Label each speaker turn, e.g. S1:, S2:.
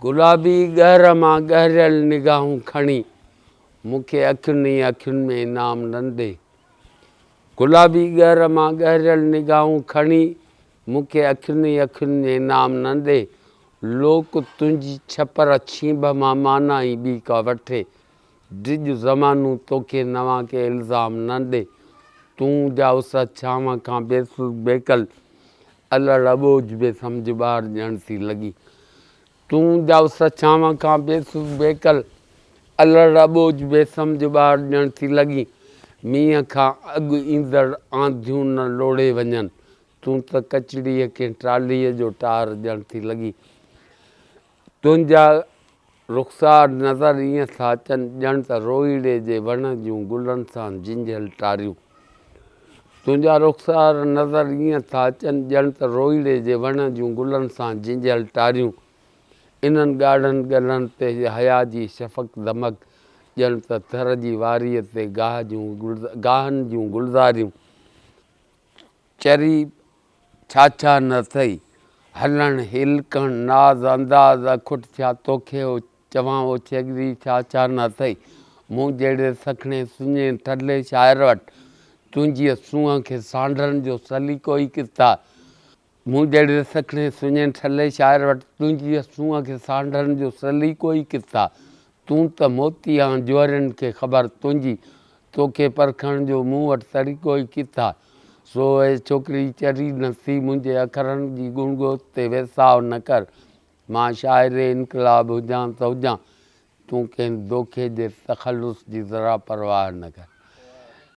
S1: گلابي ڳهر مان ڳهريل نگاهون کڻي مون کي اکين ئي اکين ۾ انعام نه ڏي. گلابي ڳهر مان ڳهريل نگاهون کڻي مون کي اکين ئي اکين ۾ انعام نه ڏي. لوڪ تنهنجي ڇپر ڇينڀ مان معنيٰ ئي ٻي ڪا وٺي. ڊڄ زمانو توکي نوان ڪي الزام نه ڏي. تون جا اس ڇانو کان بي سود بيڪل الڙ اٻوجهه بي سمجهه ٻار ڄڻ ٿي لڳين. تون جا اس ڇانو کان بي سود بيڪل الڙ اٻوجهه بي سمجهه ٻار ڄڻ ٿي لڳين. مينهن کان اڳ ايندڙ آنڌيون نه لوڙهي وڃن. تون ته ڪچڙيء ڪنهن ٽالهيء جو ٽار ڄڻ ٿي لڳين. تنهنجا رخسار نظر ائين ٿا اچن ڄڻ ته روهيڙي جي وڻ جون گلن سان جهنجهيل ٽاريون. تنهنجا رخسار نظر ائين ٿا اچن ڄڻ ته روهيڙي جي وڻ جون گلن سان جهنجهيل ٽاريون. انهن ڳاڙهن ڳلن تي حيا جي شفق دمڪ ڄڻ ته ٿر جي واريء تي گاهه جون گاهن جون گلزاريون. چري ڇا ڇا نه اٿئي، هلڻ هلڪڻ، ناز انداز، اکٽ ڇا توکي چوان او ڇيڳري ڇا ڇا نه اٿئي، مون جهڙي سکڻي سڃي ٺلهي شاعر وٽ تنهنجيء سونهن کي سانڍڻ جو سليقو ئي ڪٿ آ. مون جهڙي سکڻي سڃي ٺلهي شاعر وٽ تنهنجيء سونهن کي سانڍڻ جو سليقو ئي ڪٿ آ. تون ته موتي آن جوهرين کي خبر تنهنجي، توکي پرکڻ جو مون وٽ طريقو ئي ڪٿ آ. سو اي ڇوڪري چري نه ٿي منهنجي اکرن جي ڳڻڳوت تي ويساهه نه ڪر. مان شاعر انقلاب هجان ته هجان، تون ڪنهن دوکي جي تخلص جي ذرا پرواهه نه ڪر.